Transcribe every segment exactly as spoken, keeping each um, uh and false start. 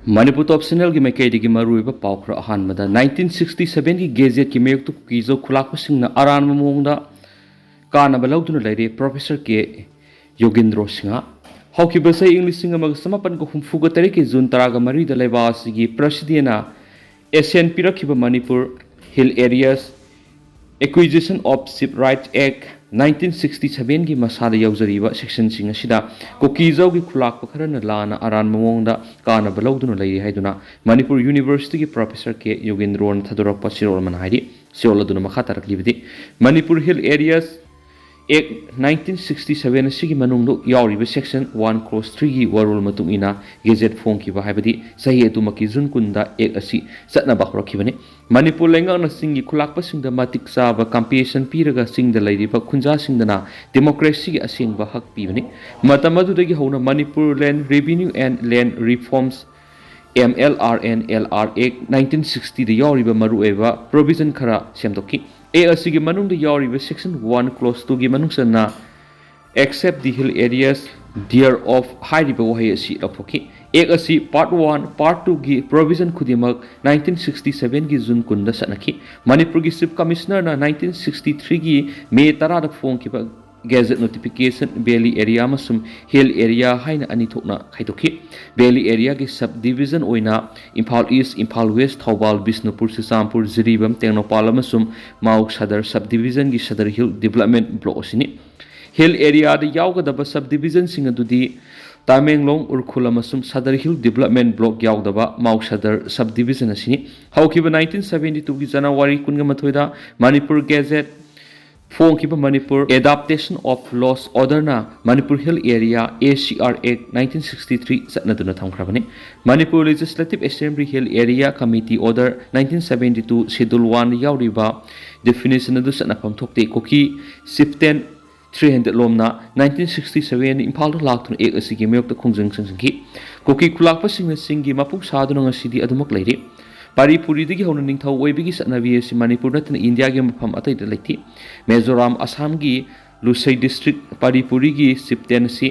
ꯃꯅꯤꯄꯨꯔ ꯇꯣꯞ ꯆꯦꯅꯦꯜꯒꯤ ꯃꯥꯏꯀꯩꯗꯒꯤ ꯃꯔꯨꯑꯣꯏꯕ ꯄꯥꯎ ꯈꯔ꯫ ꯑꯍꯥꯟꯕꯗ, ꯅꯥꯏꯟꯇꯤꯟ ꯁꯤꯛꯁꯇꯤ ꯁꯚꯦꯟꯒꯤ ꯒꯦꯖꯦꯠꯀꯤ ꯃꯥꯌꯣꯛꯇ ꯀꯨꯀꯤꯖꯧ ꯈꯨꯂꯥꯛꯄꯁꯤꯡꯅ ꯑꯔꯥꯟꯕ ꯃꯑꯣꯡꯗ ꯀꯥꯟꯅꯕ ꯂꯧꯗꯨꯅ ꯂꯩꯔꯦ꯫ ꯄ꯭ꯔꯣꯐꯦꯁꯔ ꯀꯦ ꯌꯣꯒꯦꯟꯗ꯭ꯔꯣ ꯁꯤꯡꯍ꯫ ꯍꯧꯈꯤꯕ ꯆꯍꯤ ꯏꯪ ꯂꯤꯁꯤꯡ ꯑꯃꯒ ꯆꯃꯥꯄꯟꯒ ꯍꯨꯝꯐꯨꯒ ꯇꯔꯦꯠꯀꯤ ꯖꯨꯟ ꯇꯔꯥꯒ ꯃꯔꯤꯗ ꯂꯩꯕꯥꯛ ꯑꯁꯤꯒꯤ ꯄ꯭ꯔꯁꯤꯗꯦꯟꯅ ꯑꯦꯁꯦꯟ ꯄꯤꯔꯛꯈꯤꯕ Manipur hill areas acquisition of chief rights act nineteen sixty ꯁꯚꯦꯟꯒꯤ ꯃꯁꯥꯗ ꯌꯥꯎꯖꯔꯤꯕ ꯁꯦꯛꯁꯟꯁꯤꯡ ꯑꯁꯤꯗ ꯀꯨꯀꯤꯖꯧꯒꯤ ꯈꯨꯂꯥꯛꯄ ꯈꯔꯅ ꯂꯥꯟꯅ ꯑꯔꯥꯟꯕ ꯃꯑꯣꯡꯗ ꯀꯥꯟꯅꯕ ꯂꯧꯗꯨꯅ ꯂꯩꯔꯤ ꯍꯥꯏꯗꯨꯅ ꯃꯅꯤꯄꯨꯔ ꯌꯨꯅꯤꯚꯔꯁꯤꯇꯤꯒꯤ ꯄ꯭ꯔꯣꯐꯦꯁꯔ ꯀꯦ ꯌꯣꯒꯦꯟꯗ꯭ꯔꯣꯅ ꯊꯥꯗꯣꯔꯛꯄ ꯆꯦꯔꯣꯜ ꯑꯃꯅ ꯍꯥꯏꯔꯤ꯫ ꯆꯦꯔꯣꯜ ꯑꯗꯨꯅ ꯃꯈꯥ ꯇꯥꯔꯛꯂꯤꯕꯗꯤ, ꯃꯅꯤꯄꯨꯔ ꯍꯤꯜ ꯑꯦꯔꯤꯌꯥꯁ ꯑꯦꯛ ꯅꯥꯏꯟꯇꯤꯟ ꯁꯤꯛꯁꯇꯤ ꯁꯚꯦꯟ ꯑꯁꯤꯒꯤ ꯃꯅꯨꯡꯗ ꯌꯥꯎꯔꯤꯕ ꯁꯦꯛꯁꯟ ꯋꯥꯟ ꯀ꯭ꯂꯣꯁ ꯊ꯭ꯔꯤꯒꯤ ꯋꯥꯔꯣꯜ ꯃꯇꯨꯡ ꯏꯟꯅ ꯒꯦꯖꯦꯠ ꯐꯣꯡꯈꯤꯕ ꯍꯥꯏꯕꯗꯤ ꯆꯍꯤ ꯑꯗꯨꯃꯛꯀꯤ ꯖꯨꯟ ꯀꯨꯟꯗ ꯑꯦꯛ ꯑꯁꯤ ꯆꯠꯅꯕ ꯍꯧꯔꯛꯈꯤꯕꯅꯤ꯫ ꯃꯅꯤꯄꯨꯔ ꯂꯩꯉꯥꯛꯅ ꯆꯤꯡꯒꯤ ꯈꯨꯂꯥꯛꯄꯁꯤꯡꯗ ꯃꯇꯤꯛ ꯆꯥꯕ ꯀꯝꯄꯦꯟꯁꯦꯁꯟ ꯄꯤꯔꯒ ꯆꯤꯡꯗ ꯂꯩꯔꯤꯕ ꯈꯨꯟꯖꯥꯁꯤꯡꯗꯅ ꯗꯦꯃꯣꯀ꯭ꯔꯦꯁꯤꯒꯤ ꯑꯁꯦꯡꯕ ꯍꯛ ꯄꯤꯕꯅꯤ꯫ ꯃꯇꯝ ꯑꯗꯨꯗꯒꯤ ꯍꯧꯅ Manipur land revenue and land reforms, M L R and L R act nineteen ꯁꯤꯛꯁꯇꯤꯗ ꯌꯥꯎꯔꯤꯕ ꯃꯔꯨꯑꯣꯏꯕ ꯄ꯭ꯔꯣꯚꯤꯖꯟ ꯈꯔ ꯁꯦꯝꯗꯣꯛꯈꯤ꯫ ꯑꯦꯛ ꯑꯁꯤꯒꯤ ꯃꯅꯨꯡꯗ ꯌꯥꯎꯔꯤꯕ ꯁꯦꯛꯁꯟ ꯋꯥꯟ ꯀ꯭ꯂꯣꯁ ꯇꯨꯒꯤ ꯃꯅꯨꯡ ꯆꯟꯅ "Except the hill areas thereof" ꯍꯥꯏꯔꯤꯕ ꯋꯥꯍꯩ ꯑꯁꯤ ꯂꯧꯊꯣꯛꯈꯤ꯫ ꯑꯦꯛ ꯑꯁꯤ ꯄꯥꯔꯠ ꯋꯥꯟ, ꯄꯥꯔꯠ ꯇꯨꯒꯤ ꯄ꯭ꯔꯣꯚꯤꯖꯟ ꯈꯨꯗꯤꯡꯃꯛ ꯅꯥꯏꯟꯇꯤꯟ ꯁꯤꯛꯁꯇꯤ ꯁꯚꯦꯟꯒꯤ ꯖꯨꯟ ꯀꯨꯟꯗ ꯆꯠꯅꯈꯤ꯫ ꯃꯅꯤꯄꯨꯔꯒꯤ ꯆꯤꯐ ꯀꯃꯤꯁꯅꯔꯅ ꯅꯥꯏꯟꯇꯤꯟ ꯁꯤꯛꯁꯇꯤ ꯊ꯭ꯔꯤꯒꯤ ꯃꯦ ꯇꯔꯥꯗ ꯐꯣꯡꯈꯤꯕ ꯒꯦꯖꯦꯠ ꯅꯣꯇꯤꯐꯤꯀꯦꯁꯟ ꯚꯦꯂꯤ ꯑꯦꯔꯤꯌꯥ ꯑꯃꯁꯨꯡ ꯍꯤꯜ ꯑꯦꯔꯤꯌꯥ ꯍꯥꯏꯅ ꯑꯅꯤ ꯊꯣꯛꯅ ꯈꯥꯏꯗꯣꯛꯈꯤ꯫ ꯚꯦꯂꯤ ꯑꯦꯔꯤꯌꯥꯒꯤ ꯁꯕ ꯗꯤꯚꯤꯖꯟ ꯑꯣꯏꯅ ꯏꯝꯐꯥꯜ ꯏꯁ, ꯏꯝꯐꯥꯜ ꯋꯦꯁ, ꯊꯧꯕꯥꯜ, ꯕꯤꯁꯅꯨꯄꯨꯔ, ꯆꯨꯔꯆꯥꯟꯄꯨꯔ, ꯖꯤꯔꯤꯕꯥꯝ, ꯇꯦꯡꯅꯧꯄꯥꯜ ꯑꯃꯁꯨꯡ ꯃꯥꯎ Sadar sub ꯗꯤꯚꯤꯖꯟꯒꯤ Sadar hill development block ꯑꯁꯤꯅꯤ꯫ ꯍꯤꯜ ꯑꯦꯔꯤꯌꯥꯗ ꯌꯥꯎꯒꯗꯕ ꯁꯕ ꯗꯤꯚꯤꯖꯟꯁꯤꯡ ꯑꯗꯨꯗꯤ ꯇꯥꯃꯦꯡꯂꯣꯡ, ꯎꯔꯈꯨꯜ ꯑꯃꯁꯨꯡ ꯁꯗꯔ ꯍꯤꯜ ꯗꯤꯚꯂꯞꯃꯦꯟ ꯕ꯭ꯂꯣꯛ ꯌꯥꯎꯗꯕ ꯃꯥꯎ ꯁꯗꯔ ꯁꯕ ꯗꯤꯚꯤꯖꯟ ꯑꯁꯤꯅꯤ꯫ ꯍꯧꯈꯤꯕ ꯅꯥꯏꯟꯇꯤꯟ ꯁꯚꯦꯟꯇꯤ ꯇꯨꯒꯤ ꯖꯅꯋꯥꯔꯤ ꯀꯨꯟꯒ ꯃꯥꯊꯣꯏꯗ ꯃꯅꯤꯄꯨꯔ ꯒꯦꯖꯦꯠ ꯐꯣꯡꯈꯤꯕ ꯃꯅꯤꯄꯨꯔ ꯑꯦꯗꯥꯞꯇꯦꯁꯟ ꯑꯣꯐ ꯂꯣꯁ ꯑꯣꯔꯗꯔꯅ Manipur hill area, A C R act nineteen sixty three ꯆꯠꯅꯗꯨꯅ ꯊꯝꯈ꯭ꯔꯕꯅꯤ꯫ Manipur legislative assembly hill area committee order nineteen seventy two schedule ꯋꯥꯟꯗ ꯌꯥꯎꯔꯤꯕ ꯗꯤꯐꯤꯅꯤꯁꯟ ꯑꯗꯨ ꯆꯠꯅꯐꯝ ꯊꯣꯛꯇꯦ꯫ ꯀꯨꯀꯤ ꯆꯤꯐꯇꯦꯟ ꯊ꯭ꯔꯤ ꯍꯦꯟꯗꯦꯠꯂꯣꯝꯅ ꯅꯥꯏꯟꯇꯤꯟ ꯁꯤꯛꯁꯇꯤ ꯁꯚꯦꯟꯗ ꯏꯝꯐꯥꯜꯗ ꯂꯥꯛꯇꯨꯅ ꯑꯦꯛ ꯑꯁꯤꯒꯤ ꯃꯥꯌꯣꯛꯇ ꯈꯣꯡꯖꯪ ꯆꯪꯁꯤꯟꯈꯤ꯫ ꯀꯨꯀꯤ ꯈꯨꯂꯥꯛꯄꯁꯤꯡꯅ ꯆꯤꯡꯒꯤ ꯃꯄꯨ ꯁꯥꯗꯨꯅ ꯉꯁꯤꯗꯤ ꯑꯗꯨꯃꯛ ꯂꯩꯔꯤ꯫ ꯄꯥꯔꯤ ꯄꯨꯔꯤꯗꯒꯤ ꯍꯧꯅ ꯅꯤꯡꯊꯧ ꯑꯣꯏꯕꯒꯤ ꯆꯠꯅꯕꯤ ꯑꯁꯤ ꯃꯅꯤꯄꯨꯔ ꯅꯠꯇꯅ ꯏꯟꯗꯤꯌꯥꯒꯤ ꯃꯐꯝ ꯑꯇꯩꯗ ꯂꯩꯇꯦ꯫ ꯃꯤꯖꯣꯔꯥꯝ, ꯑꯁꯥꯝꯒꯤ ꯂꯨꯁꯩ ꯗꯤꯁꯇ꯭ꯔꯤꯛ ꯄꯥꯔꯤ ꯄꯨꯔꯤꯒꯤ ꯆꯤꯐꯇꯦꯟ ꯑꯁꯤ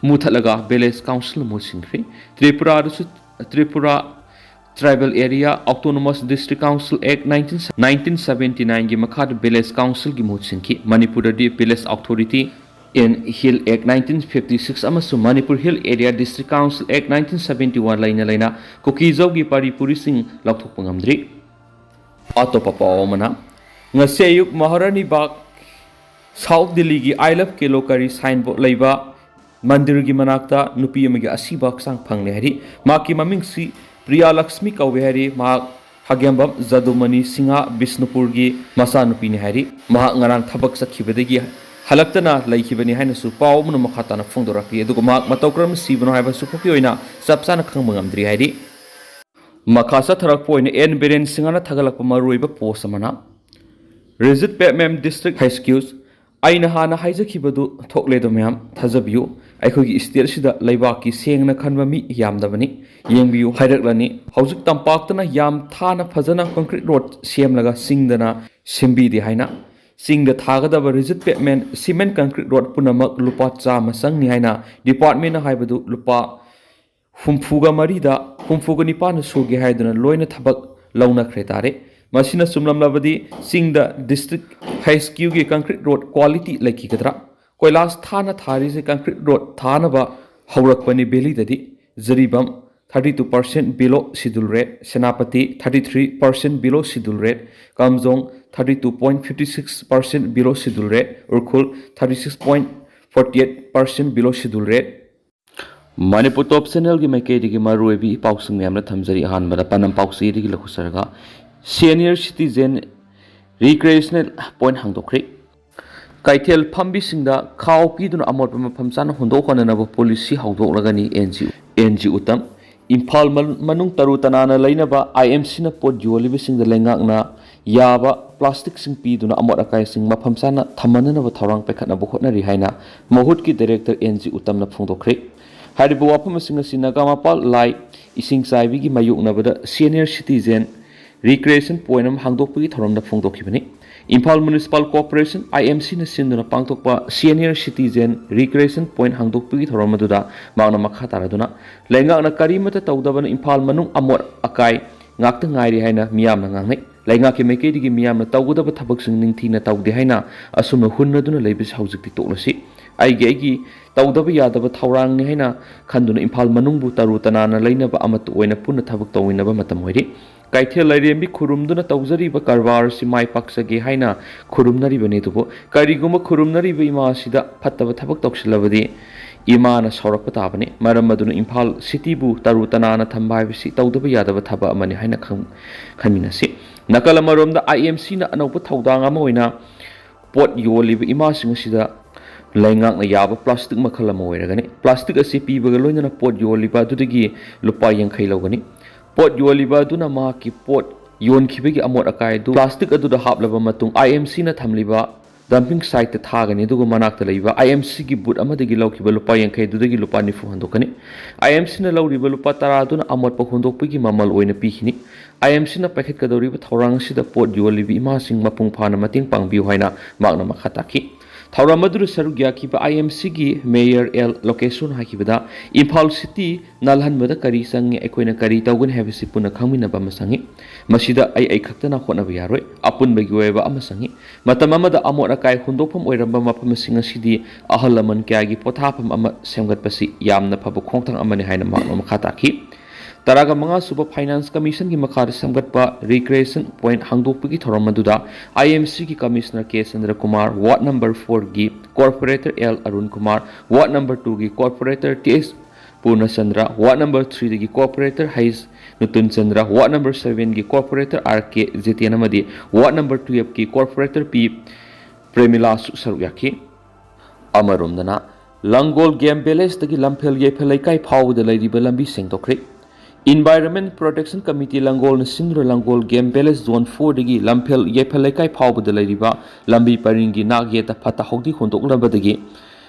ꯃꯨꯊꯠꯂꯒ ꯚꯤꯂꯦꯖ ꯀꯥꯎꯟꯁꯤꯜꯅ ꯃꯍꯨꯠ ꯁꯤꯟꯈ꯭ꯔꯦ꯫ ꯇ꯭ꯔꯤꯄꯨꯔꯥꯗꯁꯨ Tripura Tribal Area Autonomous District Council Act nineteen, nineteen seventy nine ꯒꯤ ꯃꯈꯥꯗ Village Council ꯒꯤ ꯃꯍꯨꯠ ꯁꯤꯟꯈꯤ꯫ ꯃꯅꯤꯄꯨꯔꯗꯗꯤ Village Authority in Hill Act nineteen fifty six ꯑꯃꯁꯨꯡ Manipur Hill Area District Council Act nineteen seventy one ꯂꯩꯅ ꯂꯩꯅ ꯀꯨꯀꯤꯖꯧꯒꯤ ꯄꯥꯔꯤ ꯄꯨꯔꯤꯁꯤꯡ ꯂꯥꯎꯊꯣꯛꯄ ꯉꯝꯗ꯭ꯔꯤ꯫ ꯑꯇꯣꯞꯄ ꯄꯥꯎ ꯑꯃꯅ, ꯉꯁꯤ ꯑꯌꯨꯛ ꯃꯍꯥꯔꯥꯅꯤ ꯕꯥꯒ, ꯁꯥꯎꯠ ꯗꯤꯜꯂꯤꯒꯤ "I love ꯀꯦꯂꯣꯀꯔꯤ" ꯁꯥꯏꯟꯕꯣꯔꯗ ꯂꯩꯕ ꯃꯟꯗꯤꯔꯒꯤ ꯃꯅꯥꯛꯇ ꯅꯨꯄꯤ ꯑꯃꯒꯤ ꯑꯁꯤꯕ ꯍꯛꯆꯥꯡ ꯐꯪꯂꯦ ꯍꯥꯏꯔꯤ꯫ ꯃꯍꯥꯛꯀꯤ ꯃꯃꯤꯡꯁꯤ ꯄ꯭ꯔꯤꯌꯥ ꯂꯛꯁꯃꯤ ꯀꯧꯏ ꯍꯥꯏꯔꯤ꯫ ꯃꯍꯥꯛ ꯍꯥꯒꯦꯝꯕꯝ ꯖꯗꯨꯃꯅꯤ ꯁꯤꯡꯍ ꯕꯤꯁꯅꯨꯄꯨꯔꯒꯤ ꯃꯆꯥꯅꯨꯄꯤꯅꯤ ꯍꯥꯏꯔꯤ꯫ ꯃꯍꯥꯛ ꯉꯔꯥꯡ ꯊꯕꯛ ꯆꯠꯈꯤꯕꯗꯒꯤ ꯍꯜꯂꯛꯇꯅ ꯂꯩꯈꯤꯕꯅꯤ ꯍꯥꯏꯅꯁꯨ ꯄꯥꯎ ꯑꯃꯅ ꯃꯈꯥ ꯇꯥꯅ ꯐꯣꯡꯗꯣꯔꯛꯂꯤ꯫ ꯑꯗꯨꯒ ꯃꯍꯥꯛ ꯃꯇꯧ ꯀꯔꯝꯅ ꯁꯤꯕꯅꯣ ꯍꯥꯏꯕꯁꯨ ꯍꯧꯖꯤꯛꯀꯤ ꯑꯣꯏꯅ ꯆꯞ ꯆꯥꯅ ꯈꯪꯕ ꯉꯝꯗ꯭ꯔꯤ ꯍꯥꯏꯔꯤ꯫ ꯃꯈꯥ ꯆꯠꯊꯔꯛꯄ ꯑꯣꯏꯅ ꯑꯦꯟ ꯕꯤꯔꯦꯟ ꯁꯤꯡꯍꯅ ꯊꯥꯒꯠꯂꯛꯄ ꯃꯔꯨꯑꯣꯏꯕ ꯄꯣꯁ ꯑꯃꯅ, "Rigid pavement district excuse, ꯑꯩꯅ ꯍꯥꯟꯅ ꯍꯥꯏꯖꯈꯤꯕꯗꯨ ꯊꯣꯛꯂꯦꯗꯣ ꯃꯌꯥꯝ, ꯊꯥꯖꯕꯤꯌꯨ꯫ ꯑꯩꯈꯣꯏꯒꯤ ꯁ꯭ꯇꯦꯠꯁꯤꯗ ꯂꯩꯕꯥꯛꯀꯤ ꯁꯦꯡꯅ ꯈꯟꯕ ꯃꯤ ꯌꯥꯝꯗꯕꯅꯤ꯫ ꯌꯦꯡꯕꯤꯌꯨ, ꯍꯥꯏꯔꯛꯂꯅꯤ꯫ ꯍꯧꯖꯤꯛ ꯇꯝꯄꯥꯛꯇꯅ ꯌꯥꯝ ꯊꯥꯅ ꯐꯖꯅ ꯀꯪꯀ꯭ꯔꯤꯠ ꯔꯣꯗ ꯁꯦꯝꯂꯒ ꯆꯤꯡꯗꯅ ꯁꯦꯝꯕꯤꯗꯦ ꯍꯥꯏꯅ꯫ ꯆꯤꯡꯗ ꯊꯥꯒꯗꯕ ꯔꯤꯖꯤꯠ ꯄꯦꯚꯃꯦꯟꯠ, ꯁꯤꯃꯦꯟꯠ ꯀꯪꯀ꯭ꯔꯤꯠ ꯔꯣꯗ ꯄꯨꯝꯅꯃꯛ ꯂꯨꯄꯥ ꯆꯥꯝꯃ ꯆꯪꯅꯤ ꯍꯥꯏꯅ ꯗꯤꯄꯥꯔꯠꯃꯦꯟꯠꯅ ꯍꯥꯏꯕꯗꯨ ꯂꯨꯄꯥ ꯍꯨꯝꯐꯨꯒ ꯃꯔꯤꯗ ꯍꯨꯝꯐꯨꯒ ꯅꯤꯄꯥꯟꯅ ꯁꯨꯒꯦ ꯍꯥꯏꯗꯨꯅ ꯂꯣꯏꯅ ꯊꯕꯛ ꯂꯧꯅꯈ꯭ꯔꯦ ꯇꯥꯔꯦ꯫ ꯃꯁꯤꯅ ꯆꯨꯝꯂꯝꯂꯕꯗꯤ ꯆꯤꯡꯗ ꯗꯤꯁꯇ꯭ꯔꯤꯛ ꯍꯩꯆ ꯀ꯭ꯌꯨꯒꯤ ꯀꯪꯀ꯭ꯔꯤꯠ ꯔꯣꯗ ꯀ꯭ꯋꯥꯂꯤꯇꯤ ꯂꯩꯈꯤꯒꯗ꯭ꯔꯥ? ꯀꯣꯏꯂꯥꯁ ꯊꯥꯅ ꯊꯥꯔꯤꯁꯦ ꯀꯪꯀ꯭ꯔꯤꯠ ꯔꯣꯗ ꯊꯥꯅꯕ ꯍꯧꯔꯛꯄꯅꯤ ꯚꯦꯂꯤꯗꯗꯤ꯫ Jiribam thirty two percent below schedule rate, Senapati thirty three percent below schedule rate, ꯀꯥꯝꯖꯣꯡ thirty two point fifty six percent below schedule rate, Ukhrul thirty six point forty eight percent below schedule rate꯫ Manipur ꯇꯣꯞ ꯆꯦꯅꯦꯜꯒꯤ ꯃꯥꯏꯀꯩꯗꯒꯤ ꯃꯔꯨꯑꯣꯏꯕ E ꯄꯥꯎꯁꯤꯡ ꯃꯌꯥꯝꯅ ꯊꯝꯖꯔꯤ꯫ ꯑꯍꯥꯟꯕꯗ ꯄꯥꯟꯗꯝ ꯄꯥꯎꯆꯦꯗꯒꯤ ꯂꯧꯈꯠꯆꯔꯒ, senior citizen recreational point ꯍꯥꯡꯗꯣꯛꯈ꯭ꯔꯦ꯫ ꯀꯩꯊꯦꯜ ꯐꯝꯕꯤꯁꯤꯡꯗ ꯈꯥꯎ ꯄꯤꯗꯨꯅ ꯑꯃꯣꯠꯄ ꯃꯐꯝ ꯆꯥꯅ ꯍꯨꯟꯗꯣꯛ ꯍꯣꯟꯅꯅꯕ ꯄꯣꯂꯤꯁꯤ ꯍꯧꯗꯣꯛꯂꯒꯅꯤ N G O. N G ꯎꯇꯝ꯫ ꯏꯝꯐꯥꯜ ꯃꯅꯨꯡ ꯇꯔꯨ ꯇꯅꯥꯟꯅ ꯂꯩꯅꯕ ꯑꯥꯏ ꯑꯦꯝ ꯁꯤꯅ ꯄꯣꯠ ꯌꯣꯜꯂꯤꯕꯁꯤꯡꯗ ꯂꯩꯉꯥꯛꯅ ꯌꯥꯕ ꯄ꯭ꯂꯥꯁꯇꯤꯛꯁꯤꯡ ꯄꯤꯗꯨꯅ ꯑꯃꯣꯠ ꯑꯀꯥꯏꯁꯤꯡ ꯃꯐꯝ ꯆꯥꯅ ꯊꯝꯍꯟꯅꯅꯕ ꯊꯧꯔꯥꯡ ꯄꯥꯏꯈꯠꯅꯕ ꯍꯣꯠꯅꯔꯤ ꯍꯥꯏꯅ ꯃꯍꯨꯠꯀꯤ ꯗꯥꯏꯔꯦꯛꯇꯔ ꯑꯦꯟ ꯖꯤ ꯎꯇꯝꯅ ꯐꯣꯡꯗꯣꯛꯈ꯭ꯔꯦ꯫ ꯍꯥꯏꯔꯤꯕ ꯋꯥꯐꯝ ꯑꯁꯤꯡ ꯑꯁꯤ ꯅꯒꯥꯃꯄꯥꯜ ꯂꯥꯏ ꯏꯁꯤꯡ ꯆꯥꯏꯕꯤꯒꯤ ꯃꯥꯌꯣꯛꯅꯕꯗ ꯁꯦꯅꯤꯌꯔ ꯁꯤꯇꯤꯖꯦꯟ ꯔꯤꯀ꯭ꯔꯤꯌꯦꯁꯟ ꯄꯣꯏꯟꯠ ꯑꯃ ꯍꯥꯡꯗꯣꯛꯄꯒꯤ ꯊꯧꯔꯝꯗ ꯐꯣꯡꯗꯣꯛꯈꯤꯕꯅꯤ꯫ ꯏꯝꯐꯥꯜ ꯃ꯭ꯌꯨꯅꯤꯁꯤꯄꯥꯜ ꯀꯣꯔꯄꯣꯔꯦꯁꯟ, IMCꯅ ꯁꯤꯟꯗꯨꯅ ꯄꯥꯡꯊꯣꯛꯄ Senior Citizen Recreation Point ꯍꯥꯡꯗꯣꯛꯄꯒꯤ ꯊꯧꯔꯝ ꯑꯗꯨꯗ ꯃꯍꯥꯛꯅ ꯃꯈꯥ ꯇꯥꯔꯗꯨꯅ, ꯂꯩꯉꯥꯛꯅ ꯀꯔꯤꯃꯠꯇ ꯇꯧꯗꯕꯅ ꯏꯝꯐꯥꯜ ꯃꯅꯨꯡ ꯑꯃꯣꯠ ꯑꯀꯥꯏ ꯉꯥꯛꯇ ꯉꯥꯏꯔꯤ ꯍꯥꯏꯅ ꯃꯤꯌꯥꯝꯅ ꯉꯥꯡꯅꯩ꯫ ꯂꯩꯉꯥꯛꯀꯤ ꯃꯥꯏꯀꯩꯗꯒꯤ ꯃꯤꯌꯥꯝꯅ ꯇꯧꯒꯗꯕ ꯊꯕꯛꯁꯤꯡ ꯅꯤꯡꯊꯤꯅ ꯇꯧꯗꯦ ꯍꯥꯏꯅ ꯑꯁꯨꯝꯅ ꯍꯨꯟꯅꯗꯨꯅ ꯂꯩꯕꯁꯤ ꯍꯧꯖꯤꯛꯇꯤ ꯇꯣꯛꯂꯁꯤ꯫ ꯑꯩꯒꯤ, ꯑꯩꯒꯤ ꯇꯧꯗꯕ ꯌꯥꯗꯕ ꯊꯧꯔꯥꯡꯅꯤ ꯍꯥꯏꯅ ꯈꯟꯗꯨꯅ ꯏꯝꯐꯥꯜ ꯃꯅꯨꯡꯕꯨ ꯇꯔꯨ ꯇꯅꯥꯟꯅ ꯂꯩꯅꯕ ꯑꯃꯠꯇ ꯑꯣꯏꯅ ꯄꯨꯟꯅ ꯊꯕꯛ ꯇꯧꯃꯤꯟꯅꯕ ꯃꯇꯝ ꯑꯣꯏꯔꯤ꯫ ꯀꯩꯊꯦꯜ ꯂꯥꯏꯔꯦꯝꯕꯤ ꯈꯨꯔꯨꯝꯗꯨꯅ ꯇꯧꯖꯔꯤꯕ ꯀꯔꯕꯥꯔ ꯑꯁꯤ ꯃꯥꯏ ꯄꯥꯛꯆꯒꯦ ꯍꯥꯏꯅ ꯈꯨꯔꯨꯝꯅꯔꯤꯕꯅꯤ꯫ ꯑꯗꯨꯕꯨ ꯀꯔꯤꯒꯨꯝꯕ ꯈꯨꯔꯨꯝꯅꯔꯤꯕ ꯏꯃꯥ ꯑꯁꯤꯗ ꯐꯠꯇꯕ ꯊꯕꯛ ꯇꯧꯁꯤꯜꯂꯕꯗꯤ ꯏꯃꯥꯅ ꯁꯥꯎꯔꯛꯄ ꯇꯥꯕꯅꯤ꯫ ꯃꯔꯝ ꯑꯗꯨꯅ ꯏꯝꯐꯥꯜ ꯁꯤꯇꯤꯕꯨ ꯇꯔꯨ ꯇꯅꯥꯟꯅ ꯊꯝꯕ ꯍꯥꯏꯕꯁꯤ ꯇꯧꯗꯕ ꯌꯥꯗꯕ ꯊꯕꯛ ꯑꯃꯅꯤ ꯍꯥꯏꯅ ꯈꯪ-, ꯈꯟꯃꯤꯟꯅꯁꯤ꯫ ꯅꯥꯀꯜ ꯑꯃꯔꯣꯝꯗ, IMCꯅ ꯑꯅꯧꯕ ꯊꯧꯗꯥꯡ ꯑꯃ ꯑꯣꯏꯅ ꯄꯣꯠ ꯌꯣꯜꯂꯤꯕ ꯏꯃꯥꯁꯤꯡ ꯑꯁꯤꯗ ꯂꯩꯉꯥꯛꯅ ꯌꯥꯕ ꯄ꯭ꯂꯥꯁꯇꯤꯛ ꯃꯈꯜ ꯑꯃ ꯑꯣꯏꯔꯒꯅꯤ꯫ ꯄ꯭ꯂꯥꯁꯇꯤꯛ ꯑꯁꯤ ꯄꯤꯕꯒ ꯂꯣꯏꯅꯅ ꯄꯣꯠ ꯌꯣꯜꯂꯤꯕ ꯑꯗꯨꯗꯒꯤ ꯂꯨꯄꯥ ꯌꯥꯡꯈꯩ ꯂꯧꯒꯅꯤ꯫ ꯄꯣꯠ ꯌꯣꯜꯂꯤꯕ ꯑꯗꯨꯅ ꯃꯍꯥꯛꯀꯤ ꯄꯣꯠ ꯌꯣꯟꯈꯤꯕꯒꯤ ꯑꯃꯣꯠ ꯑꯀꯥꯏ ꯑꯗꯨ ꯄ꯭ꯂꯥꯁꯇꯤꯛ ꯑꯗꯨꯗ ꯍꯥꯞꯂꯕ ꯃꯇꯨꯡ, IMCꯅ ꯊꯝꯂꯤꯕ dumping siteꯇ ꯊꯥꯒꯅꯤ, ꯑꯗꯨꯒ ꯃꯅꯥꯛꯇ ꯂꯩꯕ IMCꯒꯤ booth ꯑꯃꯗꯒꯤ ꯂꯧꯈꯤꯕ ꯂꯨꯄꯥ ꯌꯥꯡꯈꯩ ꯑꯗꯨꯗꯒꯤ ꯂꯨꯄꯥ ꯅꯤꯐꯨ ꯍꯟꯗꯣꯛꯀꯅꯤ꯫ IMCꯅ ꯂꯧꯔꯤꯕ ꯂꯨꯄꯥ ꯇꯔꯥ ꯑꯗꯨꯅ ꯑꯃꯣꯠꯄ ꯍꯨꯟꯗꯣꯛꯄꯒꯤ ꯃꯃꯜ ꯑꯣꯏꯅ ꯄꯤꯈꯤꯅꯤ꯫ IMCꯅ ꯄꯥꯏꯈꯠꯀꯗꯧꯔꯤꯕ ꯊꯧꯔꯥꯡ ꯑꯁꯤꯗ ꯄꯣꯠ ꯌꯣꯜꯂꯤꯕ ꯏꯃꯥꯁꯤꯡ ꯃꯄꯨꯡ ꯐꯥꯅ ꯃꯇꯦꯡ ꯄꯥꯡꯕꯤꯌꯨ ꯍꯥꯏꯅ ꯃꯍꯥꯛꯅ ꯃꯈꯥ ꯇꯥꯈꯤ꯫ ꯊꯧꯔꯝ ꯑꯗꯨꯗ ꯁꯔꯨꯛ ꯌꯥꯈꯤꯕ IMCꯒꯤ Mayor L ꯂꯣꯀꯦꯁꯣꯔꯅ ꯍꯥꯏꯈꯤꯕꯗ, ꯏꯝꯐꯥꯜ ꯁꯤꯇꯤ ꯅꯥꯜꯍꯟꯕꯗ ꯀꯔꯤ ꯆꯪꯉꯤ, ꯑꯩꯈꯣꯏꯅ ꯀꯔꯤ ꯇꯧꯒꯅꯤ ꯍꯥꯏꯕꯁꯤ ꯄꯨꯟꯅ ꯈꯪꯃꯤꯟꯅꯕ ꯑꯃ ꯆꯪꯉꯤ꯫ ꯃꯁꯤꯗ ꯑꯩ, ꯑꯩ ꯈꯛꯇꯅ ꯍꯣꯠꯅꯕ ꯌꯥꯔꯣꯏ, ꯑꯄꯨꯟꯕꯒꯤ ꯑꯣꯏꯕ ꯑꯃ ꯆꯪꯉꯤ꯫ ꯃꯇꯝ ꯑꯃꯗ ꯑꯃꯣꯠ ꯑꯀꯥꯏ ꯍꯨꯟꯗꯣꯛꯐꯝ ꯑꯣꯏꯔꯝꯕ ꯃꯐꯝꯁꯤꯡ ꯑꯁꯤꯗꯤ ꯑꯍꯜ ꯂꯃꯟ ꯀꯌꯥꯒꯤ ꯄꯣꯊꯥꯐꯝ ꯑꯃ ꯁꯦꯝꯒꯠꯄꯁꯤ ꯌꯥꯝꯅ ꯐꯕ ꯈꯣꯡꯊꯥꯡ ꯑꯃꯅꯤ ꯍꯥꯏꯅ ꯃꯍꯥꯛꯅ ꯃꯈꯥ ꯇꯥꯈꯤ꯫ ꯇꯔꯥꯒ ꯃꯉꯥ ꯁꯨꯕ Finance Commissionꯒꯤ ꯃꯈꯥꯗ ꯁꯦꯝꯒꯠꯄ Recreation Point ꯍꯥꯡꯗꯣꯛꯄꯒꯤ ꯊꯧꯔꯝ ꯑꯗꯨꯗ IMCꯒꯤ Commissioner K ꯆꯟꯗ꯭ꯔꯀꯨꯃꯥꯔ, Ward number fourꯒꯤ Corporator L Arun Kumar, Ward number twoꯒꯤ Corporator T S ꯄꯨꯔꯅꯆꯟꯗ꯭ꯔ, Ward number threeꯗꯒꯤ Corporator H ꯅꯨꯇꯨꯟ Chandra, Ward number sevenꯒꯤ Corporator R K Jiten ꯑꯃꯗꯤ Ward number twelveꯀꯤ Corporator P ꯄ꯭ꯔꯦꯃꯤꯂꯥꯁꯨ ꯁꯔꯨꯛ ꯌꯥꯈꯤ꯫ ꯑꯃꯔꯣꯝꯗꯅ, ꯂꯪꯒꯣꯜ Game Villageꯇꯒꯤ ꯂꯝꯐꯦꯜ ꯌꯥꯏꯐꯜ ꯂꯩꯀꯥꯏ ꯐꯥꯎꯕꯗ ꯂꯩꯔꯤꯕ ꯂꯝꯕꯤ ꯁꯦꯡꯗꯣꯛꯈ꯭ꯔꯦ꯫ Environment Protection Committee ꯂꯪꯒꯣꯜꯅ ꯁꯤꯟꯗꯨꯅ ꯂꯪꯒꯣꯜ Game Village Zone fourꯗꯒꯤ ꯂꯝꯐꯦꯜ ꯌꯥꯏꯐꯜ ꯂꯩꯀꯥꯏ ꯐꯥꯎꯕꯗ ꯂꯩꯔꯤꯕ ꯂꯝꯕꯤ ꯄꯔꯤꯡꯒꯤ ꯅꯥꯛ ꯌꯦꯠꯇ ꯐꯠꯇ ꯍꯥꯎꯗꯤ ꯍꯨꯟꯗꯣꯛꯅꯕꯗꯒꯤ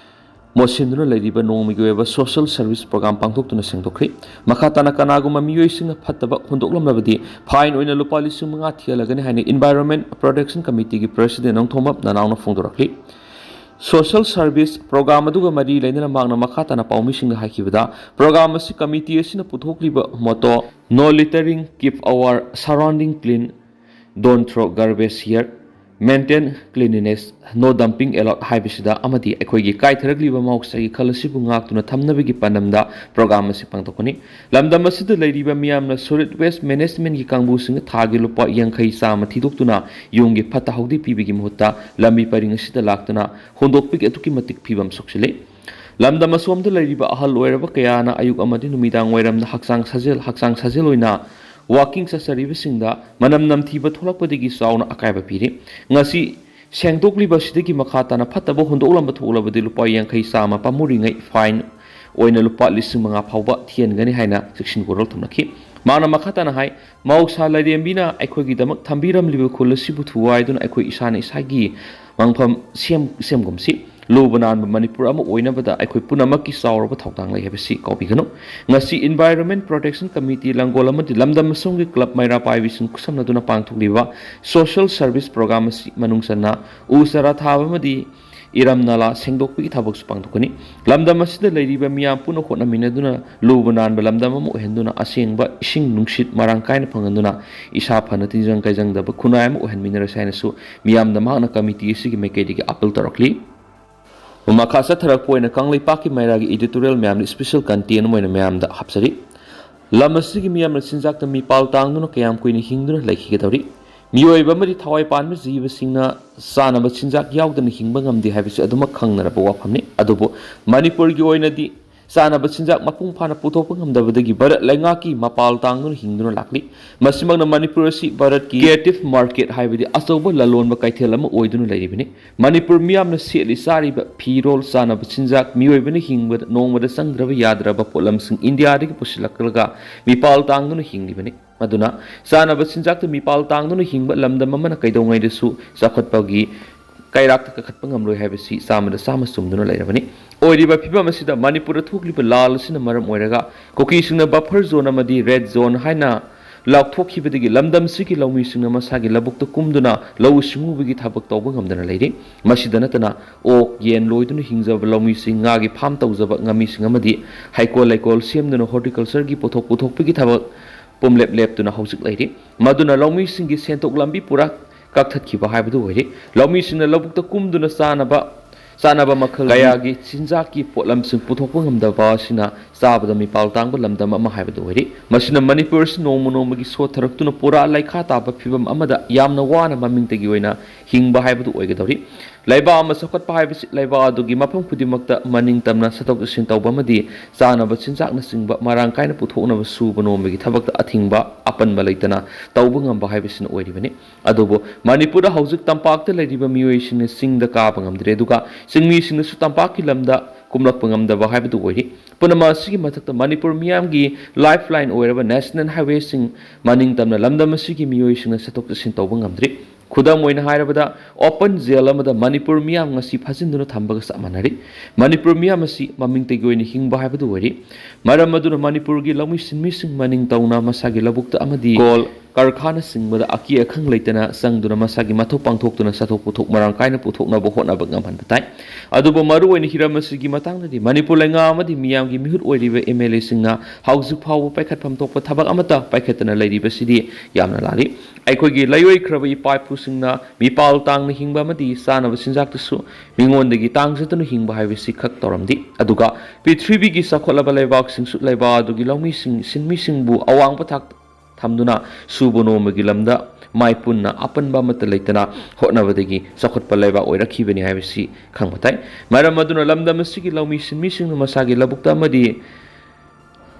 ꯃꯣꯠꯁꯤꯟꯗꯨꯅ ꯂꯩꯔꯤꯕ ꯅꯣꯡꯃꯒꯤ ꯑꯣꯏꯕ social service program ꯄꯥꯡꯊꯣꯛꯇꯨꯅ ꯁꯦꯡꯗꯣꯛꯈ꯭ꯔꯤ꯫ ꯃꯈꯥ ꯇꯥꯅ ꯀꯅꯥꯒꯨꯝꯕ ꯃꯤꯑꯣꯏꯁꯤꯡꯅ ꯐꯠꯇꯕ ꯍꯨꯟꯗꯣꯛꯂꯝꯂꯕꯗꯤ fine ꯑꯣꯏꯅ ꯂꯨꯄꯥ ꯂꯤꯁꯤꯡ ꯃꯉꯥ ꯊꯤꯍꯜꯂꯒꯅꯤ ꯍꯥꯏꯅ Environment Protection Committeeꯒꯤ President Nongthombam ꯅꯅꯥꯎꯅ ꯐꯣꯡꯗꯣꯔꯛꯂꯤ꯫ Social service program ꯑꯗꯨꯒ ꯃꯔꯤ ꯂꯩꯅꯅ ꯃꯍꯥꯛꯅ ꯃꯈꯥ ꯇꯥꯅ ꯄꯥꯎꯃꯤꯁꯤꯡꯗ ꯍꯥꯏꯈꯤꯕꯗ, program ꯑꯁꯤ committee ꯑꯁꯤꯅ ꯄꯨꯊꯣꯛꯂꯤꯕ motto "No littering, keep our surrounding clean, don't throw garbage here, maintain cleanliness, no dumping allowed" ꯍꯥꯏꯕꯁꯤꯗ ꯑꯃꯗꯤ ꯑꯩꯈꯣꯏꯒꯤ ꯀꯥꯏꯊꯔꯛꯂꯤꯕ ꯃꯍꯧꯁꯥꯒꯤ ꯈꯜ ꯑꯁꯤꯕꯨ ꯉꯥꯛꯇꯨꯅ ꯊꯝꯅꯕꯒꯤ ꯄꯥꯟꯗꯝꯗ program ꯑꯁꯤ ꯄꯥꯡꯊꯣꯛꯄꯅꯤ꯫ ꯂꯝꯗꯝ ꯑꯁꯤꯗ ꯂꯩꯔꯤꯕ ꯃꯤꯌꯥꯝꯅ solid waste managementꯀꯤ ꯀꯥꯡꯕꯨꯁꯤꯡꯅ ꯊꯥꯒꯤ ꯂꯨꯄꯥ ꯌꯥꯡꯈꯩ ꯆꯥꯝꯃ ꯊꯤꯗꯣꯛꯇꯨꯅ ꯌꯨꯝꯒꯤ ꯐꯠꯇ ꯍꯥꯎꯗꯤ ꯄꯤꯕꯒꯤ ꯃꯍꯨꯠꯇ ꯂꯝꯕꯤ ꯄꯔꯤꯡ ꯑꯁꯤꯗ ꯂꯥꯛꯇꯨꯅ ꯍꯨꯟꯗꯣꯛꯄꯒꯤ ꯑꯗꯨꯛꯀꯤ ꯃꯇꯤꯛ ꯐꯤꯕꯝ ꯁꯣꯛꯆꯤꯜꯂꯤ꯫ ꯂꯝꯗꯝ ꯑꯁꯣꯝꯗ ꯂꯩꯔꯤꯕ ꯑꯍꯜ ꯑꯣꯏꯔꯕ ꯀꯌꯥꯅ ꯑꯌꯨꯛ ꯑꯃꯗꯤ ꯅꯨꯃꯤꯗꯥꯡ ꯋꯥꯏꯔꯝꯗ ꯍꯛꯆꯥꯡ ꯁꯥꯖꯦꯜ, ꯍꯛꯆꯥꯡ ꯁꯥꯖꯦꯜ ꯑꯣꯏꯅ walking ꯆꯠꯆꯔꯤꯕꯁꯤꯡꯗ ꯃꯅꯝ ꯅꯝꯊꯤꯕ ꯊꯣꯛꯂꯛꯄꯗꯒꯤ ꯆꯥꯎꯅ ꯑꯀꯥꯏꯕ ꯄꯤꯔꯤ꯫ ꯉꯁꯤ ꯁꯦꯡꯗꯣꯛꯂꯤꯕ ꯑꯁꯤꯗꯒꯤ ꯃꯈꯥ ꯇꯥꯅ ꯐꯠꯇꯕ ꯍꯨꯟꯗꯣꯛꯂꯝꯕ ꯊꯣꯛꯂꯕꯗꯤ ꯂꯨꯄꯥ ꯌꯥꯡꯈꯩ ꯆꯥꯝꯃ ꯄꯥꯝꯃꯨꯔꯤꯉꯩ fine ꯑꯣꯏꯅ ꯂꯨꯄꯥ ꯂꯤꯁꯤꯡ ꯃꯉꯥ ꯐꯥꯎꯕ ꯊꯤꯍꯟꯒꯅꯤ ꯍꯥꯏꯅ ꯆꯦꯛꯁꯤꯟ ꯋꯥꯔꯣꯜ ꯊꯝꯂꯛꯈꯤ꯫ ꯃꯍꯥꯛꯅ ꯃꯈꯥ ꯇꯥꯅ ꯍꯥꯏ, "ꯃꯍꯧꯁꯥ ꯂꯥꯏꯔꯦꯝꯕꯤꯅ ꯑꯩꯈꯣꯏꯒꯤꯗꯃꯛ ꯊꯝꯕꯤꯔꯝꯂꯤꯕ ꯈꯨꯜ ꯑꯁꯤꯕꯨ ꯊꯨꯒꯥꯏꯗꯨꯅ ꯑꯩꯈꯣꯏ ꯏꯁꯥꯅ ꯏꯁꯥꯒꯤ ꯃꯥꯡꯐꯝ ꯁꯦꯝ-, ꯁꯦꯝꯒꯨꯝꯁꯤ꯫ ꯂꯨꯕ ꯅꯥꯟꯕ ꯃꯅꯤꯄꯨꯔ ꯑꯃ ꯑꯣꯏꯅꯕꯗ ꯑꯩꯈꯣꯏ ꯄꯨꯝꯅꯃꯛꯀꯤ ꯆꯥꯎꯔꯕ ꯊꯧꯗꯥꯡ ꯂꯩ ꯍꯥꯏꯕꯁꯤ ꯀꯥꯎꯕꯤꯒꯅꯨ"꯫ ꯉꯁꯤ Environment Protection Committee ꯂꯥꯡꯒꯣꯜ ꯑꯃꯗꯤ ꯂꯝꯗꯝ ꯑꯁꯣꯝꯒꯤ club ꯃꯩꯔꯥ ꯄꯥꯏꯕꯤꯁꯤꯡ ꯈꯨꯠꯁꯝꯅꯗꯨꯅ ꯄꯥꯡꯊꯣꯛꯂꯤꯕ social service program ꯑꯁꯤ ꯃꯅꯨꯡ ꯆꯟꯅ ꯎ ꯆꯥꯔꯥ ꯊꯥꯕ ꯑꯃꯗꯤ ꯏꯔꯝ ꯅꯂꯥ ꯁꯦꯡꯗꯣꯛꯄꯒꯤ ꯊꯕꯛꯁꯨ ꯄꯥꯡꯊꯣꯛꯀꯅꯤ꯫ ꯂꯝꯗꯝ ꯑꯁꯤꯗ ꯂꯩꯔꯤꯕ ꯃꯤꯌꯥꯝ ꯄꯨꯟꯅ ꯍꯣꯠꯅꯃꯤꯟꯅꯗꯨꯅ ꯂꯨꯕ ꯅꯥꯟꯕ ꯂꯝꯗꯝ ꯑꯃ ꯑꯣꯏꯍꯟꯗꯨꯅ ꯑꯁꯦꯡꯕ ꯏꯁꯤꯡ ꯅꯨꯡꯁꯤꯠ ꯃꯔꯥꯡ ꯀꯥꯏꯅ ꯐꯪꯍꯟꯗꯨꯅ ꯏꯁꯥ ꯐꯅ ꯇꯤꯟꯖꯪ ꯀꯥꯏꯖꯪꯗꯕ ꯈꯨꯟꯅꯥꯏ ꯑꯃ ꯑꯣꯏꯍꯟꯃꯤꯟꯅꯔꯁꯤ ꯍꯥꯏꯅꯁꯨ ꯃꯤꯌꯥꯝꯗ ꯃꯍꯥꯛꯅ committee ꯑꯁꯤꯒꯤ ꯃꯥꯏꯀꯩꯗꯒꯤ appeal ꯇꯧꯔꯛꯂꯤ꯫ ꯃꯈꯥ ꯆꯠꯊꯔꯛꯄ ꯑꯣꯏꯅ ꯀꯪꯂꯩꯄꯥꯛꯀꯤ ꯃꯩꯔꯥꯒꯤ editorial ꯃꯌꯥꯝꯅ special content ꯑꯃ ꯑꯣꯏꯅ ꯃꯌꯥꯝꯗ ꯍꯥꯞꯆꯔꯤ꯫ ꯂꯝ ꯑꯁꯤꯒꯤ ꯃꯤꯌꯥꯝꯅ ꯆꯤꯟꯖꯥꯛꯇ ꯃꯤꯄꯥꯜ ꯇꯥꯡꯗꯨꯅ ꯀꯌꯥꯝ ꯀꯨꯏꯅ ꯍꯤꯡꯗꯨꯅ ꯂꯩꯈꯤꯒꯗꯧꯔꯤ? ꯃꯤꯑꯣꯏꯕ ꯑꯃꯗꯤ ꯊꯋꯥꯏ ꯄꯥꯟꯕ ꯖꯤꯕꯁꯤꯡꯅ ꯆꯥꯅꯕ ꯆꯤꯟꯖꯥꯛ ꯌꯥꯎꯗꯅ ꯍꯤꯡꯕ ꯉꯝꯗꯦ ꯍꯥꯏꯕꯁꯤ ꯑꯗꯨꯃꯛ ꯈꯪꯅꯔꯕ ꯋꯥꯐꯝꯅꯤ꯫ ꯑꯗꯨꯕꯨ ꯃꯅꯤꯄꯨꯔꯒꯤ ꯑꯣꯏꯅꯗꯤ ꯆꯥꯅꯕ ꯆꯤꯟꯖꯥꯛ ꯃꯄꯨꯡ ꯐꯥꯅ ꯄꯨꯊꯣꯛꯄ ꯉꯝꯗꯕꯗꯒꯤ ꯚꯥꯔꯠ ꯂꯩꯉꯥꯛꯀꯤ ꯃꯄꯥꯜ ꯇꯥꯡꯗꯨꯅ ꯍꯤꯡꯗꯨꯅ ꯂꯥꯛꯂꯤ꯫ ꯃꯁꯤꯃꯛꯅ ꯃꯅꯤꯄꯨꯔ ꯑꯁꯤ ꯚꯥꯔꯠꯀꯤ creative market ꯍꯥꯏꯕꯗꯤ ꯑꯆꯧꯕ ꯂꯂꯣꯟꯕ ꯀꯩꯊꯦꯜ ꯑꯃ ꯑꯣꯏꯗꯨꯅ ꯂꯩꯔꯤꯕꯅꯤ꯫ ꯃꯅꯤꯄꯨꯔ ꯃꯤꯌꯥꯝꯅ ꯁꯦꯠꯂꯤ ꯆꯥꯔꯤꯕ ꯐꯤꯔꯣꯜ, ꯆꯥꯅꯕ ꯆꯤꯟꯖꯥꯛ, ꯃꯤꯑꯣꯏꯕꯅ ꯍꯤꯡꯕꯗ ꯅꯣꯡꯃꯗ ꯆꯪꯗ꯭ꯔꯕ ꯌꯥꯗ꯭ꯔꯕ ꯄꯣꯠꯂꯝꯁꯤꯡ ꯏꯟꯗꯤꯌꯥꯗꯒꯤ ꯄꯨꯁꯤꯜꯂꯛꯂꯒ ꯃꯤꯄꯥꯜ ꯇꯥꯡꯗꯨꯅ ꯍꯤꯡꯂꯤꯕꯅꯤ꯫ ꯃꯗꯨꯅ ꯆꯥꯅꯕ ꯆꯤꯟꯖꯥꯛꯇ ꯃꯤꯄꯥꯜ ꯇꯥꯡꯗꯨꯅ ꯍꯤꯡꯕ ꯂꯝꯗꯝ ꯑꯃꯅ ꯀꯩꯗꯧꯉꯩꯗꯁꯨ ꯆꯥꯎꯈꯠꯄꯒꯤ ꯀꯩꯔꯥꯛꯇ ꯀꯥꯈꯠꯄ ꯉꯝꯂꯣꯏ ꯍꯥꯏꯕꯁꯤ ꯆꯥꯝꯃꯗ ꯆꯥꯝꯃ ꯆꯨꯝꯗꯨꯅ ꯂꯩꯔꯕꯅꯤ꯫ ꯑꯣꯏꯔꯤꯕ ꯐꯤꯕꯝ ꯑꯁꯤꯗ ꯃꯅꯤꯄꯨꯔꯗ ꯊꯣꯛꯂꯤꯕ ꯂꯥꯜ ꯑꯁꯤꯅ ꯃꯔꯝ ꯑꯣꯏꯔꯒ ꯀꯨꯀꯤꯁꯤꯡꯅ buffer zone ꯑꯃꯗꯤ red zone ꯍꯥꯏꯅ ꯂꯥꯎꯊꯣꯛꯈꯤꯕꯗꯒꯤ ꯂꯝꯗꯝꯁꯤꯒꯤ ꯂꯧꯃꯤꯁꯤꯡꯅ ꯃꯁꯥꯒꯤ ꯂꯧꯕꯨꯛꯇ ꯀꯨꯝꯗꯨꯅ ꯂꯧꯎ ꯁꯤꯡꯎꯕꯒꯤ ꯊꯕꯛ ꯇꯧꯕ ꯉꯝꯗꯅ ꯂꯩꯔꯤ꯫ ꯃꯁꯤꯗ ꯅꯠꯇꯅ ꯑꯣꯛ, ꯌꯦꯟ ꯂꯣꯏꯗꯨꯅ ꯍꯤꯡꯖꯕ ꯂꯧꯃꯤꯁꯤꯡ, ꯉꯥꯒꯤ farm ꯇꯧꯖꯕ ꯉꯥꯃꯤꯁꯤꯡ ꯑꯃꯗꯤ ꯍꯩꯀꯣꯜ ꯂꯩꯀꯣꯜ ꯁꯦꯝꯗꯨꯅ horticultureꯒꯤ ꯄꯣꯠꯊꯣꯛ ꯄꯨꯊꯣꯛꯄꯒꯤ ꯊꯕꯛ ꯄꯨꯝꯂꯦꯞ ꯂꯦꯞꯇꯨꯅ ꯍꯧꯖꯤꯛ ꯂꯩꯔꯤ꯫ ꯃꯗꯨꯅ ꯂꯧꯃꯤꯁꯤꯡꯒꯤ ꯁꯦꯟꯊꯣꯛ ꯂꯝꯕꯤ ꯄꯨꯔꯥ ꯀꯛꯊꯠꯈꯤꯕ ꯍꯥꯏꯕꯗꯨ ꯑꯣꯏꯔꯤ꯫ ꯂꯧꯃꯤꯁꯤꯡꯅ ꯂꯧꯕꯨꯛꯇ ꯀꯨꯝꯗꯨꯅ ꯆꯥꯅꯕ ꯆꯥꯅꯕ ꯃꯈꯜ ꯀꯌꯥꯒꯤ ꯆꯤꯟꯖꯥꯛꯀꯤ ꯄꯣꯠꯂꯝꯁꯤꯡ ꯄꯨꯊꯣꯛꯄ ꯉꯝꯗꯕ ꯑꯁꯤꯅ ꯆꯥꯕꯗ ꯃꯤꯄꯥꯜ ꯇꯥꯡꯕ ꯂꯝꯗꯝ ꯑꯃ ꯍꯥꯏꯕꯗꯨ ꯑꯣꯏꯔꯤ꯫ ꯃꯁꯤꯅ ꯃꯅꯤꯄꯨꯔ ꯑꯁꯤ ꯅꯣꯡꯃ ꯅꯣꯡꯃꯒꯤ ꯁꯣꯠꯊꯔꯛꯇꯨꯅ ꯄꯨꯔꯥ ꯂꯩꯈꯥ ꯇꯥꯕ ꯐꯤꯕꯝ ꯑꯃꯗ ꯌꯥꯝꯅ ꯋꯥꯅ ꯃꯃꯤꯡꯇꯒꯤ ꯑꯣꯏꯅ ꯍꯤꯡꯕ ꯍꯥꯏꯕꯗꯨ ꯑꯣꯏꯒꯗꯧꯔꯤ꯫ ꯂꯩꯕꯥꯛ ꯑꯃ ꯆꯥꯎꯈꯠꯄ ꯍꯥꯏꯕꯁꯤ ꯂꯩꯕꯥꯛ ꯑꯗꯨꯒꯤ ꯃꯐꯝ ꯈꯨꯗꯤꯡꯃꯛꯇ ꯃꯅꯤꯡ ꯇꯝꯅ ꯆꯠꯊꯣꯛ ꯆꯠꯁꯤꯟ ꯇꯧꯕ ꯑꯃꯗꯤ ꯆꯥꯅꯕ ꯆꯤꯟꯖꯥꯛꯅꯆꯤꯡꯕ ꯃꯔꯥꯡ ꯀꯥꯏꯅ ꯄꯨꯊꯣꯛꯅꯕ ꯁꯨꯕ ꯅꯣꯝꯕꯒꯤ ꯊꯕꯛꯇ ꯑꯊꯤꯡꯕ ꯑꯄꯟꯕ ꯂꯩꯇꯅ ꯇꯧꯕ ꯉꯝꯕ ꯍꯥꯏꯕꯁꯤꯅ ꯑꯣꯏꯔꯤꯕꯅꯤ꯫ ꯑꯗꯨꯕꯨ ꯃꯅꯤꯄꯨꯔꯗ ꯍꯧꯖꯤꯛ ꯇꯝꯄꯥꯛꯇ ꯂꯩꯔꯤꯕ ꯃꯤꯑꯣꯏꯁꯤꯡꯅ ꯆꯤꯡꯗ ꯀꯥꯕ ꯉꯝꯗ꯭ꯔꯦ, ꯑꯗꯨꯒ ꯆꯤꯡꯃꯤꯁꯤꯡꯅꯁꯨ ꯇꯝꯄꯥꯛꯀꯤ ꯂꯝꯗ ꯀꯨꯝꯂꯛꯄ ꯉꯝꯗꯕ ꯍꯥꯏꯕꯗꯨ ꯑꯣꯏꯔꯤ꯫ ꯄꯨꯝꯅꯃꯛ ꯑꯁꯤꯒꯤ ꯃꯊꯛꯇ ꯃꯅꯤꯄꯨꯔ ꯃꯤꯌꯥꯝꯒꯤ lifeline ꯑꯣꯏꯔꯕ national highwayꯁꯤꯡ ꯃꯅꯤꯡ ꯇꯝꯅ ꯂꯝꯗꯝ ꯑꯁꯤꯒꯤ ꯃꯤꯑꯣꯏꯁꯤꯡꯅ ꯆꯠꯊꯣꯛ ꯆꯠꯁꯤꯟ ꯇꯧꯕ ꯉꯝꯗ꯭ꯔꯤ꯫ ꯈꯨꯗꯝ ꯑꯣꯏꯅ ꯍꯥꯏꯔꯕꯗ, open jail ꯑꯃꯗ ꯃꯅꯤꯄꯨꯔ ꯃꯤꯌꯥꯝ ꯉꯁꯤ ꯐꯥꯖꯤꯟꯗꯨꯅ ꯊꯝꯕꯒ ꯆꯞ ꯃꯥꯟꯅꯔꯤ꯫ ꯃꯅꯤꯄꯨꯔ ꯃꯤꯌꯥꯝ ꯑꯁꯤ ꯃꯃꯤꯡꯇꯒꯤ ꯑꯣꯏꯅ ꯍꯤꯡꯕ ꯍꯥꯏꯕꯗꯨ ꯑꯣꯏꯔꯤ꯫ ꯃꯔꯝ ꯑꯗꯨꯅ ꯃꯅꯤꯄꯨꯔꯒꯤ ꯂꯧꯃꯤ ꯁꯤꯟꯃꯤꯁꯤꯡ ꯃꯅꯤꯡ ꯇꯧꯅ ꯃꯁꯥꯒꯤ ꯂꯧꯕꯨꯛꯇ ꯑꯃꯗꯤ ꯀꯣꯜ ꯀꯔꯈꯥꯅꯆꯤꯡꯕꯗ ꯑꯀꯤ ꯑꯈꯪ ꯂꯩꯇꯅ ꯆꯪꯗꯨꯅ ꯃꯁꯥꯒꯤ ꯃꯊꯧ ꯄꯥꯡꯊꯣꯛꯇꯨꯅ ꯆꯥꯊꯣꯛ ꯄꯣꯠꯊꯣꯛ ꯃꯔꯥꯡ ꯀꯥꯏꯅ ꯄꯨꯊꯣꯛꯅꯕ ꯍꯣꯠꯅꯕ ꯉꯝꯍꯟꯕ ꯇꯥꯏ꯫ ꯑꯗꯨꯕꯨ ꯃꯔꯨꯑꯣꯏꯅ ꯍꯤꯔꯝ ꯑꯁꯤꯒꯤ ꯃꯇꯥꯡꯗꯗꯤ ꯃꯅꯤꯄꯨꯔ ꯂꯩꯉꯥꯛ ꯑꯃꯗꯤ ꯃꯤꯌꯥꯝꯒꯤ ꯃꯤꯍꯨꯠ ꯑꯣꯏꯔꯤꯕ MLAꯁꯤꯡꯅ ꯍꯧꯖꯤꯛ ꯐꯥꯎꯕ ꯄꯥꯏꯈꯠꯐꯝ ꯊꯣꯛꯄ ꯊꯕꯛ ꯑꯃꯠꯇ ꯄꯥꯏꯈꯠꯇꯅ ꯂꯩꯔꯤꯕꯁꯤꯗꯤ ꯌꯥꯝꯅ ꯂꯥꯜꯂꯤ꯫ ꯑꯩꯈꯣꯏꯒꯤ ꯂꯩꯔꯣꯏꯈ꯭ꯔꯕ ꯏꯄꯥ ꯏꯄꯨꯁꯤꯡꯅ ꯃꯤꯄꯥꯜ ꯇꯥꯡꯅ ꯍꯤꯡꯕ ꯑꯃꯗꯤ ꯆꯥꯅꯕ ꯆꯤꯟꯖꯥꯛꯇꯁꯨ ꯃꯤꯉꯣꯟꯗꯒꯤ ꯇꯥꯡꯖꯗꯨꯅ ꯍꯤꯡꯕ ꯍꯥꯏꯕꯁꯤ ꯈꯛ ꯇꯧꯔꯝꯗꯦ, ꯑꯗꯨꯒ ꯄ꯭ꯔꯤꯊꯤꯕꯤꯒꯤ ꯆꯥꯎꯈꯠꯂꯕ ꯂꯩꯕꯥꯛꯁꯤꯡꯁꯨ ꯂꯩꯕꯥꯛ ꯑꯗꯨꯒꯤ ꯂꯧꯃꯤꯁꯤꯡ, ꯁꯤꯟꯃꯤꯁꯤꯡꯕꯨ ꯑꯋꯥꯡꯕ ꯊꯥꯛꯇ ꯊꯝꯗꯨꯅ ꯁꯨꯕ ꯅꯣꯝꯕꯒꯤ ꯂꯝꯗ ꯃꯥꯏ ꯄꯨꯟꯅ ꯑꯄꯟꯕ ꯑꯃꯠꯇ ꯂꯩꯇꯅ ꯍꯣꯠꯅꯕꯗꯒꯤ ꯆꯥꯎꯈꯠꯄ ꯂꯩꯕꯥꯛ ꯑꯣꯏꯔꯛꯈꯤꯕꯅꯤ ꯍꯥꯏꯕꯁꯤ ꯈꯪꯕ ꯊꯥꯏ꯫ ꯃꯔꯝ ꯑꯗꯨꯅ ꯂꯝꯗꯝ ꯑꯁꯤꯒꯤ ꯂꯧꯃꯤ ꯁꯤꯟꯃꯤꯁꯤꯡꯅ ꯃꯁꯥꯒꯤ ꯂꯧꯕꯨꯛꯇ ꯑꯃꯗꯤ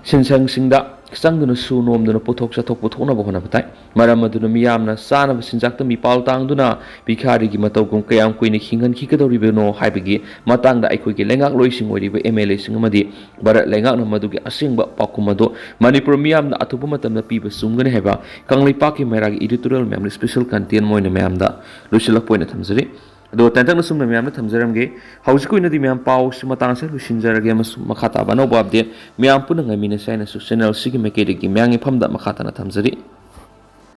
ꯁꯤꯟꯁꯪꯁꯤꯡꯗ ꯆꯪꯗꯨꯅ ꯁꯨ ꯅꯣꯝꯗꯨꯅ ꯄꯣꯠꯊꯣꯛ ꯆꯥꯊꯣꯛ ꯄꯨꯊꯣꯛꯅꯕ ꯍꯣꯠꯅꯕ ꯇꯥꯏ꯫ ꯃꯔꯝ ꯑꯗꯨꯅ ꯃꯤꯌꯥꯝꯅ ꯆꯥꯅꯕ ꯆꯤꯟꯖꯥꯛꯇ ꯃꯤꯄꯥꯜ ꯇꯥꯡꯗꯨꯅ ꯚꯤꯈꯥꯔꯤꯒꯤ ꯃꯇꯧꯒꯨꯝ ꯀꯌꯥꯝ ꯀꯨꯏꯅ ꯍꯤꯡꯍꯟꯈꯤꯒꯗꯧꯔꯤꯕꯅꯣ ꯍꯥꯏꯕꯒꯤ ꯃꯇꯥꯡꯗ ꯑꯩꯈꯣꯏꯒꯤ ꯂꯩꯉꯥꯛꯂꯣꯏꯁꯤꯡ ꯑꯣꯏꯔꯤꯕ MLAꯁꯤꯡ ꯑꯃꯗꯤ ꯚꯥꯔꯠ ꯂꯩꯉꯥꯛꯅ ꯃꯗꯨꯒꯤ ꯑꯁꯦꯡꯕ ꯄꯥꯎꯈꯨꯝ ꯑꯗꯨ ꯃꯅꯤꯄꯨꯔ ꯃꯤꯌꯥꯝꯅ ꯑꯊꯨꯕ ꯃꯇꯝꯗ ꯄꯤꯕ ꯆꯨꯝꯒꯅꯤ ꯍꯥꯏꯕ ꯀꯪꯂꯩꯄꯥꯛꯀꯤ ꯃꯩꯔꯥꯒꯤ editorial ꯃꯌꯥꯝꯅ special content ꯑꯣꯏꯅ ꯃꯌꯥꯝꯗ ꯂꯣꯏꯁꯤꯜꯂꯛꯄ ꯑꯣꯏꯅ ꯊꯝꯖꯔꯤ꯫ ꯑꯗꯣ ꯇꯦꯟꯇꯛꯅ ꯁꯨꯝꯅ ꯃꯌꯥꯝꯅ ꯊꯝꯖꯔꯝꯒꯦ꯫ ꯍꯧꯖꯤꯛꯀꯤ ꯑꯣꯏꯅꯗꯤ ꯃꯌꯥꯝ ꯄꯥꯎꯁꯤ ꯃꯇꯥꯡꯁꯦ ꯂꯣꯏꯁꯤꯟꯖꯔꯒꯦ ꯑꯃꯁꯨꯡ ꯃꯈꯥ ꯇꯥꯕ ꯑꯅꯧꯕ ꯑꯞꯗꯦꯠ ꯃꯌꯥꯝ ꯄꯨꯟꯅ ꯉꯥꯏꯃꯤꯟꯅꯁꯦ ꯍꯥꯏꯅꯁꯨ ꯆꯦꯅꯦꯜꯁꯤꯒꯤ ꯃꯥꯏꯀꯩꯗꯒꯤ ꯃꯌꯥꯝꯒꯤ ꯃꯐꯝꯗ ꯃꯈꯥ ꯇꯥꯅ ꯊꯝꯖꯔꯤ꯫